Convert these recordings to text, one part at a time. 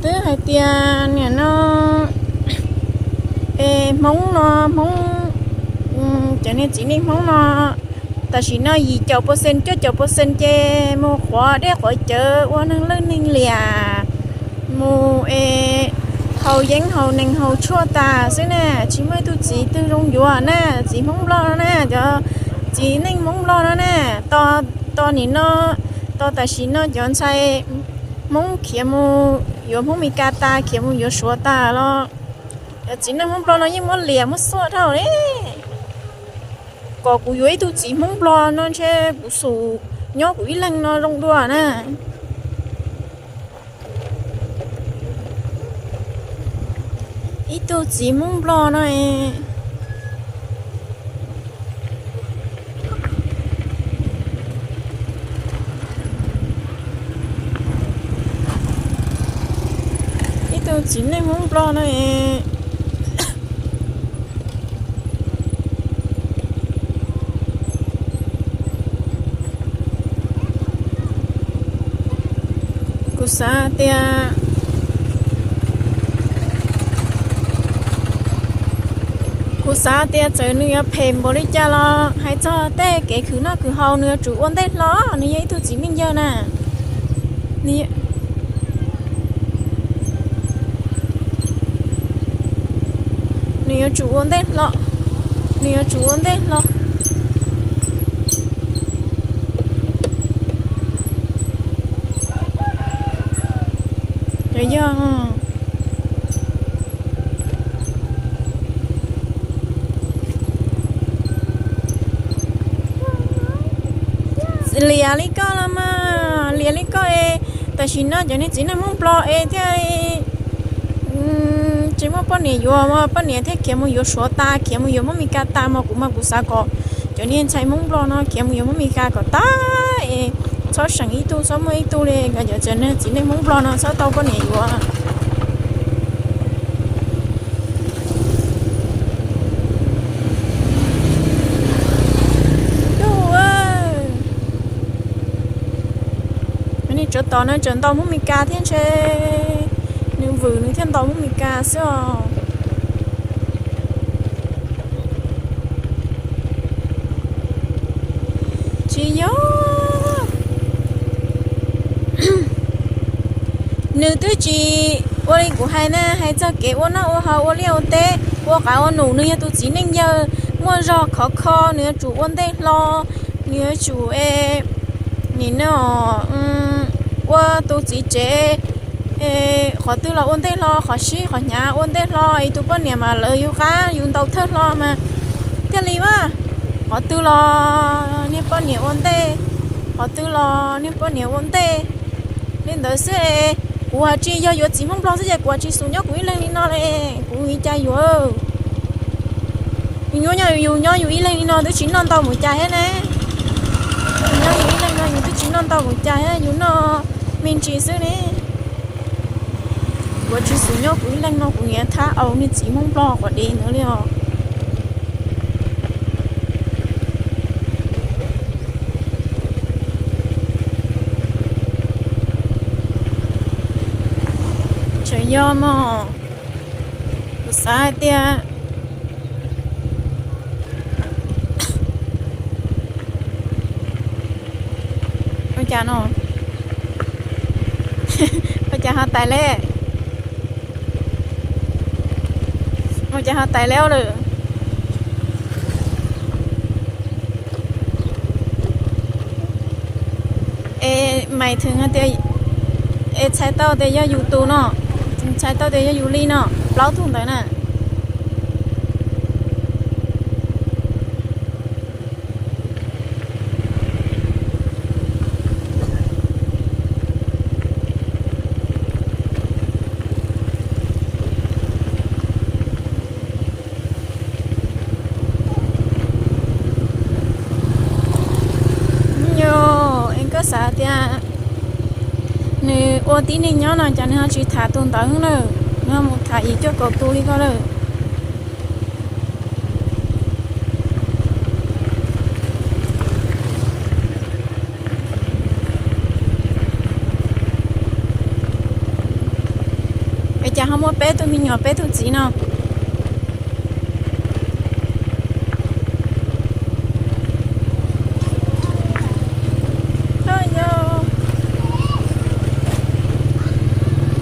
Twb hais tias nim no es Hmoob no, Hmoob, cov niag txiv neej Hmoob no tam sim no yim caum percent, cuaj caum percent ces mus quav dej quav cawv ua neeg leej neeg liam, mus es haus yeeb haus nees haus tshuaj tas xwb na, tsis muaj ib tug txiv twg zoo yuav na, txiv Hmoob Nplog no na, cov txiv neej Hmoob Nplog no na, tos nim no, tos tam sim no cov ntxhais Hmoob khiav mus yuav Hmoob Mes Kas tas, khiav mus yuav Suav tas los cov txiv neej Hmoob Nplog no yeej muab liam muab xuaj dhau li. Kom kuv yuav ib tug txiv Hmoob Nplog no ntshe kuv xum nyob kuv ib leeg no zoo dua na. Ib tug txiv Hmoob Nplog no, ib tug txiv neej Hmoob Nplog no. Kuv xav tias, kuv xav tias txawm nws yuav phem npaum li cas los hais txog tej kev khwv noj khwv haus nws yuav tsum ua ntej hlo, nws yog ib tug txiv neej yawg na. Nws yuav tsum ua ntej hlo, nws yuav tsum ua ntej hlo. Yog liam li koj los mas, liam li koj es tam sim no cov niag txiv neej Hmoob Nplog es thiaj tsis muaj poj niam yuav, poj niam thiaj khiav mus yuav Suav tas, khiav mus yuav Hmoob Mes Kas tas mas kuv mas kuv xav kom cov niag ntxhais Hmoob Nplog no khiav mus yuav Hmoob Mes Kas kom tas es txhob seem ib tug txhob muaj ib tug li, kom cov txiv neej Hmoob Nplog no txhob tau poj niam yuav. Nws tsov tom no tseem ntaus Hmoob Mes Kas thiab ntshe nws vwm nws thiaj ntaus Hmoob Mes Kas xwb os. Tsis yog, nws twb tsis ua li kuv hais na, hais txog kev ua noj ua haus ua liaj ua teb ua qav ua num, nws yog tus txiv neej yawg muaj zog khov kho, nws yuav tsum ua ntej hlo, nws yuav tsum nim no ua tus txiv tsev, qhov twg los ua ntej hlo, qhov sib qhov hnyav ua ntej hlo, ib tug poj niam mas lawv yus qab yus ntaus thawj hlo mas thiaj li mas. Qhov twg los niag poj niam ua ntej, qhov twg los niag poj niam ua ntej. Li ntawd xwb, kuv hais tsis yog yuav txiv Hmoob Nplog xwb ces kuv hais tsis xus nyob kuv ib leeg li no li, kuv ua cas yuav. Yus nyob yus ib leeg li no twb tsis noj ntau mus cas thiab ne. Yus nyob yus ib leeg no yus twb tsis noj ntau mus cas thiab, yus noj me ntsis xwb ne. Kuv tsis xus nyob kuv ib leeg no kuv niam thab au niag txiv Hmoob Nplog quav dev ntawd li os. Tseem yog mog, kuv xav hais tias, ua cas no, ua cas ho tais le, ua cas ho tais le lawm. Es mais thwm hais tias, es txhais tau tias yog yus tus no, txhais tau tias yog yus li no, plaub tug ntawd na. Yog es koj xav tias nws ua tib neeg nyob no cas nws ho tsis tham tus ntawd na, nws ho mus tham yim cuaj kaum tus li ko lawm. Es cas ho muaj peb tug me nyuam peb tug txiv no?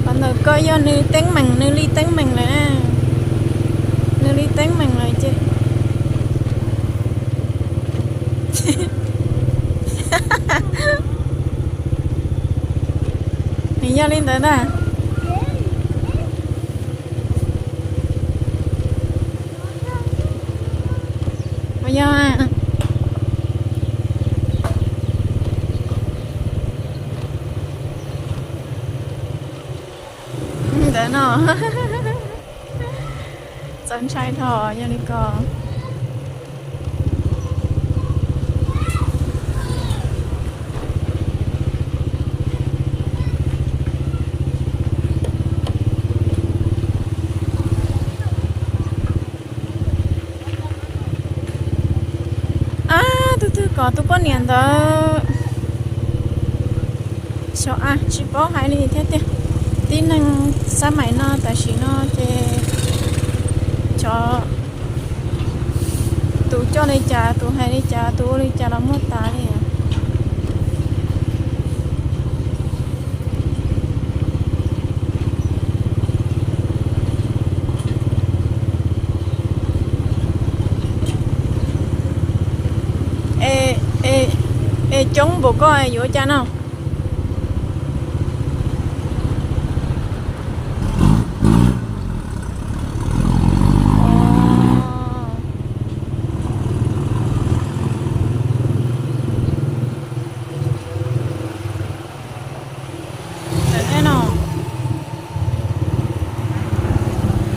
Qhov ntawm ko yog nws teeb meem, nws li teeb meem lawm na. Nws li teeb meem lawm ces nws yog li ntawd ntag. Puas yog? Ntawd no. Txaus ntshai dhau yog li ko. Ab, tus twg kom tus poj niam ntawd xyov, tsis paub hais li thiab tiag. Tib neeg xab maim no tam sim no ces cov, tus coj li cas, tus hais li cas, tus ua li cas los muaj tas li. Es coob npaum ko yuav ua cas no?